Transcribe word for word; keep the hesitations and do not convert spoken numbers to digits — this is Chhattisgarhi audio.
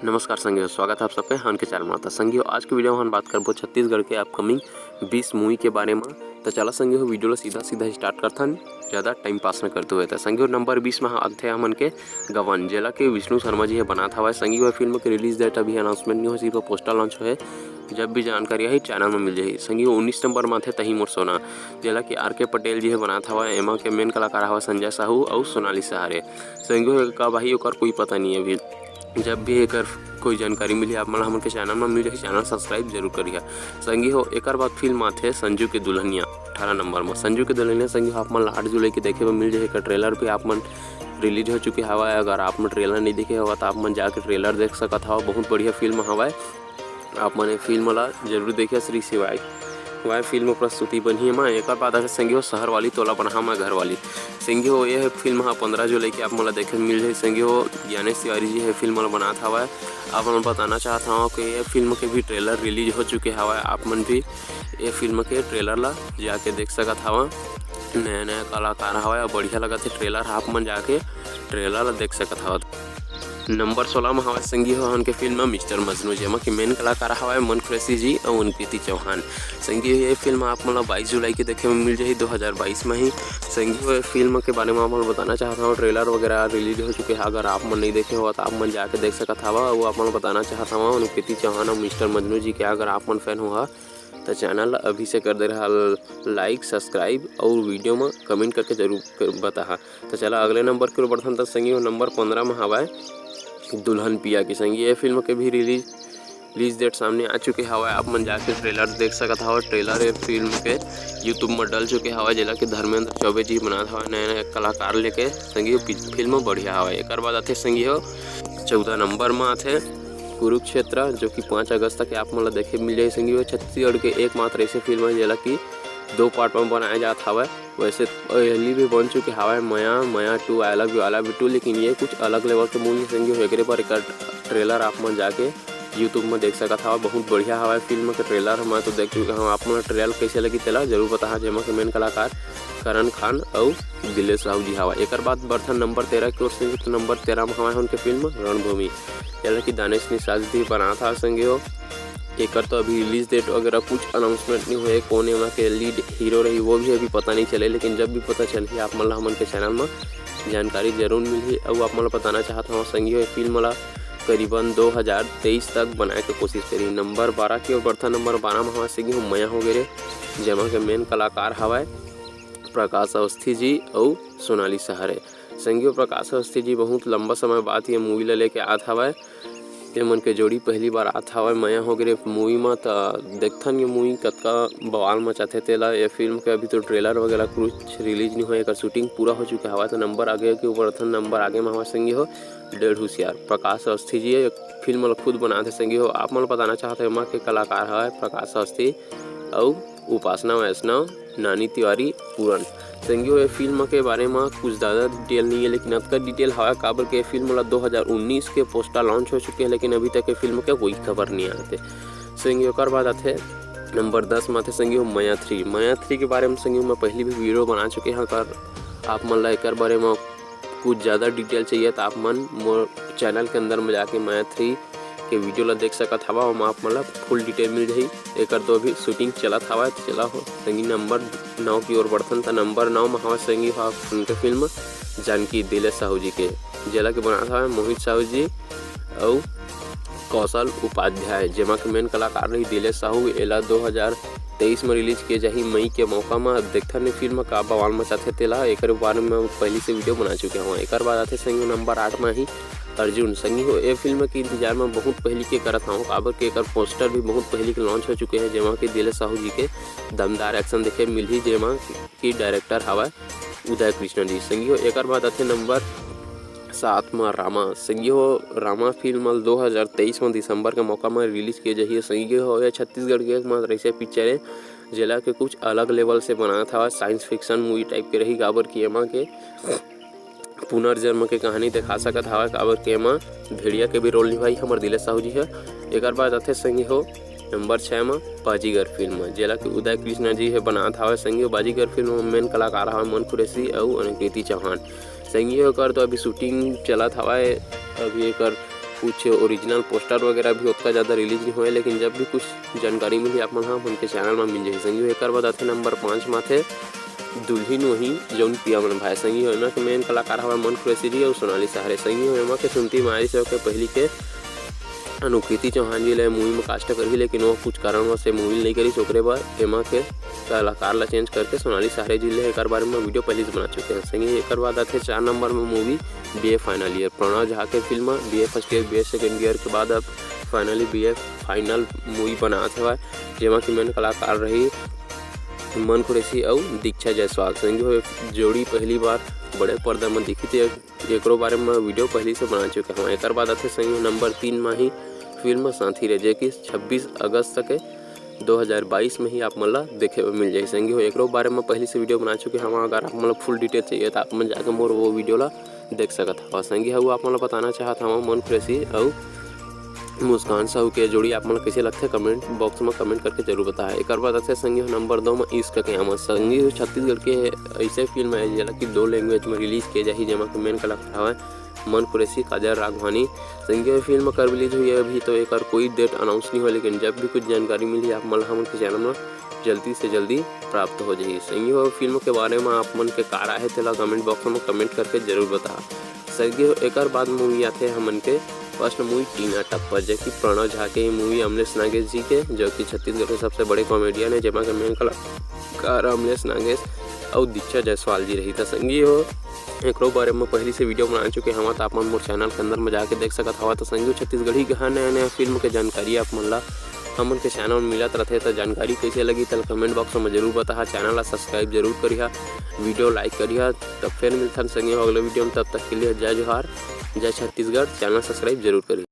नमस्कार संगी हो, स्वागत है आप सबके हमन के चैनल में। त संगी हो, आज के वीडियो में हम बात करबो छत्तीसगढ़ के अपकमिंग बीस मूवी के बारे में। त चला संगी हो, वीडियो ला सीधा सीधा स्टार्ट करथन, ज़्यादा टाइम पास न करते हुए। त संगी हो, नंबर बीस में आथे हमन के गबन, जेला के विष्णु शर्मा जी हे बनात हवय। संगी हो, फिल्म के रिलीज डेट अभी अनाउंसमेंट नहीं हो, सिर्फ पोस्टर लॉन्च होए। जब भी जानकारी आही, चैनल में मिल जाही। संगी हो, उन्नीस नंबर में आथे तही मोर सोना, जेला के आर के पटेल जी हे बनात हवय। एमा के मेन कलाकार हवय संजय साहू अउ सोनाली सहारे। संगी हो, कब आही ओकर कोई पता नहीं है अभी। जब भी एकर कोई जानकारी मिली, आप मन ला हमन के चैनल में मिल जाही, चैनल सब्सक्राइब जरूर करिहा। संगी हो, एकर बाद फिल्म आथे संजू के दुल्हनिया, अठारह नंबर में। संजू के दुल्हनिया संगी हो, आप मन ला आठ जुलाई के देखे बर मिल जाही। एकर ट्रेलर भी आप मन रिलीज हो चुके हवय। अगर आप मन ट्रेलर नहीं देखे हवय, त आप मन जाके ट्रेलर देख सकत हव। बहुत बढ़िया फिल्म हवय, आप मन ये फिल्म ला जरूर देखिए। श्री शिवाय वाय फिल्म प्रस्तुति बनही एमा। एकर बाद आथे संगी हो, शहर वाली तोला बनाहा मैं घर वाली। संगी हो, ये फिल्म ह पंद्रह जुलाई के आप मन ला देखे मिल जाही। संगी हो, ज्ञानेश तिवारी जी हे फिल्म ला बनात हवय। आप मन बताना चाहत हवं कि ये फिल्म के भी ट्रेलर रिलीज हो चुके हवय। आप मन भी ये फिल्म के ट्रेलर ला जाके देख सकत हवं। नया नया कलाकार हवय अउ बढ़िया लगत हे ट्रेलर ह, आप मन जाके ट्रेलर ला देख सकत हवं। नंबर सोलह में हवय संगी हो हमन के फिल्म मिस्टर मजनू, जेमा के मेन कलाकार हवय मन कुरैशी जी अउ अनिकृति चौहान। संगी हो, ये फिल्म आप मन ला बाईस जुलाई के देखे में मिल जाही, दो हज़ार बाईस में ही। संगी हो, ये फिल्म के बारे में आप मन बताना चाहत हवं, ट्रेलर वगैरह रिलीज हो चुके हे। अगर आप मन नहीं देखे हो, त आप मन जाके देख सकत हवं। अउ आप मन बताना चाहत हवं, अनिकृति चौहान अउ मिस्टर मजनू जी के अगर आप मन फैन हो हा, त चैनल ला अभी से कर दे रहा लाइक, सब्सक्राइब अउ वीडियो में कमेंट करके जरूर कर, बताहा। त चला अगले नंबर के ओर बढ़थन। त संगी हो, नंबर पन्द्रह में हवय दुल्हन पिया के। संगी, ये फिल्म के भी रिलीज, रिलीज डेट सामने आ चुके हवय। आप मन जाके ट्रेलर देख सकत हव। ट्रेलर ये फिल्म के YouTube में डल चुके हवय, जेला के धर्मेंद्र चौबे जी बनात हवय नया नया कलाकार लेके। संगी हो, पि-, फिल्म बढ़िया हवय। एकर बाद आथे संगी हो, चौदह नंबर में आथे कुरुक्षेत्र, जो कि पाँच अगस्त तक आप मन ला देखे मिल जाही संगी हो। छत्तीसगढ़ के एकमात्र ऐसे फिल्म है, जेला कि दो पार्ट में बनाए जात हवय। वैसे पहली भी बन चुके हवय मया, मया too, I love you, I love you too, लेकिन ये कुछ अलग लेवल के मूवी संगी हो। एकरे पर एकर ट्रेलर आप मन जाके YouTube में देख सकत हवय। बहुत बढ़िया हवय फिल्म के ट्रेलर, मैं तो देख चुके हवं। आप मन ट्रेलर कैसे लगी, तेला जरूर बताहा। जेमा के मेन कलाकार करण खान अउ दिलेश साहू जी हवय। एकर बाद बढ़थन नंबर तेरह के ओर से, तो नंबर तेरह में हवय उनके फिल्म रणभूमि, जेला कि दानिश निषाद जी बनात हा संगी हो। एकर तो अभी रिलीज डेट वगैरह कुछ अनाउंसमेंट नहीं होए, कौन एमा के लीड हीरो रही, वो भी अभी पता नहीं चले, लेकिन जब भी पता चलही, आप मन ला हमन के चैनल में जानकारी जरूर मिलही। अउ आप मन ला बताना चाहत हवं संगी हो, ये फिल्म ला करीबन दो हज़ार तेईस तक बनाए के कोशिश करी। नंबर बारह के ओर बढ़थन, नंबर बारह में हवय संगी हो मया हो गे रे, जेमा के मेन कलाकार हवय प्रकाश अवस्थी जी अउ सोनाली सहारे। संगी हो, प्रकाश अवस्थी जी बहुत लंबा समय बाद ये मूवी ला लेके आत हवय। ये मन के जोड़ी पहली बार आत हवय मया हो गे रे मूवी म, त देखथन ये मूवी कतका बवाल मचाथे तेला। ये फिल्म के अभी तो ट्रेलर वगैरह कुछ रिलीज नहीं होए, एकर शूटिंग पूरा हो चुके हवय। त नंबर आगे के ऊपर अथन, नंबर आगे म हवय संगी हो डेढ़ होशियार। प्रकाश अवस्थी जी ये फिल्म ला खुद बनाथे संगी हो। आप मन ला बताना चाहत हवं, एमा के कलाकार हवय प्रकाश अवस्थी अउ उपासना वैष्णव, नानी तिवारी, पूरन। संगी हो, ये फिल्म के बारे में कुछ ज़्यादा डिटेल नहीं है, लेकिन अतका डिटेल हवय, काबर के ये फिल्म ला दो हज़ार उन्नीस के पोस्टर लॉन्च हो चुके हैं, लेकिन अभी तक ये फिल्म के कोई खबर नहीं आते। संगी, ओकर बाद आथे नंबर दस में आथे संगी हो मया थ्री। मया थ्री के बारे में संगी हो मैं पहली भी वीडियो बना चुके हैं, कर आप मन ला एकर बारे में कुछ ज़्यादा डिटेल चाहिए, तो आप मन मोर चैनल के अंदर में जाके मया थ्री के वीडियो ला देख सकत हवा, ओमा आप मन ला फुल डिटेल मिल जाही। एकर तो अभी शूटिंग चलत हवय। तो चला हो संगी, नंबर नौ की ओर बढ़थन। त नंबर नौ में हवय संगी हो उनके फिल्म जानकी, दिलेश साहू जी के, जेला के बनात हवय मोहित साहू जी अउ कौशल उपाध्याय, जेमा के मेन कलाकार रही दिलेश साहू। एला दो हज़ार तेईस में रिलीज किए जाही मई के मौका में। अब देखथन ये फिल्म का बवाल मचाथे तेला, एकर बारे में पहली से वीडियो बना चुके हवं। एकर बाद आथे संगी नंबर आठ में ही अर्जुन। संगी हो, ए फिल्म के इंतजार में बहुत पहली के करत हवं, काबर के एकर पोस्टर भी बहुत पहली के लॉन्च हो चुके हैं, जेमा के दिलेश साहू जी के दमदार एक्शन देखे मिलही, जेमा की डायरेक्टर हवय उदय कृष्णा जी। संगी हो, एकर बाद आथे नंबर सात में रामा। संगी हो, रामा फिल्म ल दो हज़ार तेईस में दिसंबर के मौका में रिलीज किए जाही। संगी हो, ये छत्तीसगढ़ के एकमात्र ऐसे पिक्चर है, जेला के कुछ अलग लेवल से बनात हवय, साइंस फिक्शन मूवी टाइप के रही, काबर कि एमा के पुनर्जन्म के कहानी दिखा सकत हवय, काबर के एमा भेड़िया के भी रोल निभाई हमर दिलेश साहू जी ह। एकर बाद आथे संगी हो नंबर छः म बाजीगर फिल्म, जेला कि उदय कृष्णा जी ह बनात हवय। संगी हो, बाजीगर फिल्म में मेन कलाकार हवय मन कुरैशी अउ अनिकृति चौहान। संगी हो, एकर तो अभी शूटिंग चलत हवय, अभी एकर कुछ ओरिजिनल पोस्टर वगैरह भी ओतका ज़्यादा रिलीज नहीं होए, लेकिन जब भी कुछ जानकारी मिली आप मन ह हमन के चैनल में मिल जाही संगी हो। एकर बाद आथे नंबर पाँच में आथे दुल्हिन वही जौन पिया मन भाए संगी हो। एमा के मेन कलाकार हवय मन कुरैशी जी अउ सोनाली सहारे संगी हो। एमा के सुनती मारी से के पहली के अनुकृति चौहान जी ले मूवी में कास्ट करही, लेकिन वो कुछ कारणवश से मूवी नहीं करिस, ओकरे बाद एमा के कलाकार ला चेंज करके सोनाली सहारे जी ले एकर बारे में वीडियो पहले से बना चुके हैं संगी। एकर बाद आथे चार नंबर में movie BA final year, Pranav Jha के film BA first year BA second year के बाद अब फाइनली बीए फाइनल मूवी बनात हवय, जेमा कि मेन कलाकार रही मन कुरैशी अउ दीक्षा जायसवाल संगी हो। जोड़ी पहली बार बड़े पर्दा में दिखी थे, एकरो बारे में वीडियो पहली से बना चुके हवं। एकर बाद आथे संगी नंबर तीन में ही फिल्म साथी रे, जे कि छब्बीस अगस्त के दो हज़ार बाईस में ही आप मन ला देखे बर मिल जाही संगी हो। एकरो बारे में पहली से वीडियो बना चुके हवं, अगर आप मन ला फुल डिटेल चाहिए तो आप मन जाके मोर वो वीडियो ला देख सकत हव। संगी हो, आप मन ला बताना चाहत हवं मन कुरैशी अउ मुस्कान साहू के जोड़ी आप मन ला कइसे लगथे, कमेंट बॉक्स में कमेंट करके जरूर बताएं। एकर बाद आथे संगी हो नंबर दो में इश्क के आमद। संगी हो छत्तीसगढ़ के ऐसे फिल्म है जेला कि दो लैंग्वेज में रिलीज किए जाही, जेमा के मेन कलाकार हवय मन कुरैशी, काजल राघवानी। संगी हो फिल्म कब रिलीज होही अभी तो एकर कोई डेट अनाउंस नहीं हो, लेकिन जब भी कुछ जानकारी मिली आप मन ला हमन के चैनल में जल्दी से जल्दी प्राप्त हो जाही। संगी हो फिल्म के बारे में आप मन के का राय हे तेला कमेंट बॉक्स में कमेंट करके जरूर बता। संगी हो एकर बाद मूवी आथे हमन के फर्स्ट मूवी टीना टप्पर, जे कि प्रणव झा के ही मूवी अमलेश नागेश जी के, जो कि छत्तीसगढ़ के सबसे बड़े कॉमेडियन है, जेमा के मेन कलाकार अमलेश नागेश अउ दीक्षा जायसवाल जी रही। त संगी हो एकरो बारे में पहली से वीडियो बना चुके हवं, त आप मन मोर चैनल के अंदर में जाके देख सकत हवा। त संगी हो छत्तीसगढ़ी के हर नया नया फिल्म के जानकारी आप मन ला हमन के चैनल में मिलत रथे, त जानकारी कइसे लगी तेला कमेंट बॉक्स में जरूर बताहा। चैनल ला सब्सक्राइब जरूर करिहा, वीडियो लाइक करिहा। तब फिर मिलथन संगी हो अगले वीडियो में, तब तक के लिए जय जोहार, जय छत्तीसगढ़। चैनल सब्सक्राइब जरूर करिहा।